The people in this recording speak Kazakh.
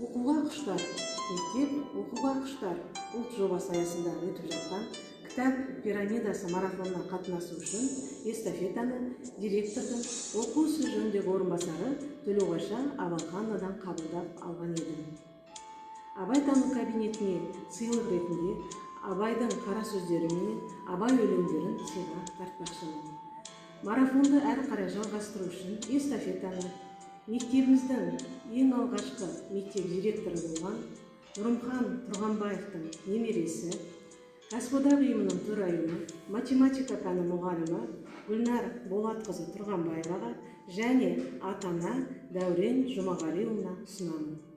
Оқуға құштар мектеп, оқуға құштар ұлт жобасы аясында өтіп жатқан «Кітап пирамидасы» марафонына қатынасу үшін эстафетаны директордың оқу ісі жөніндегі орынбасары Төлеуғайша Абалхановнадан қабылдап алған едім. Абайтану кабинетіне сыйлық ретінде Абайдың қара сөздері менен Абай өлеңдерін сыйға тартпақшымын. Марафонды әрі қарай жалғастыру үшін эстафетаны мектебіміздің ең алғашқы мектеп директоры болған Нұрымхан Тұрғанбаевтың немересі, кәсіподақ ұйымының төрайымы, математика пәні мұғалімі Гүлнар Болатқызы Тұрғанбаеваға және ата ана Дәурен Жұмағалиұлына ұсынамын.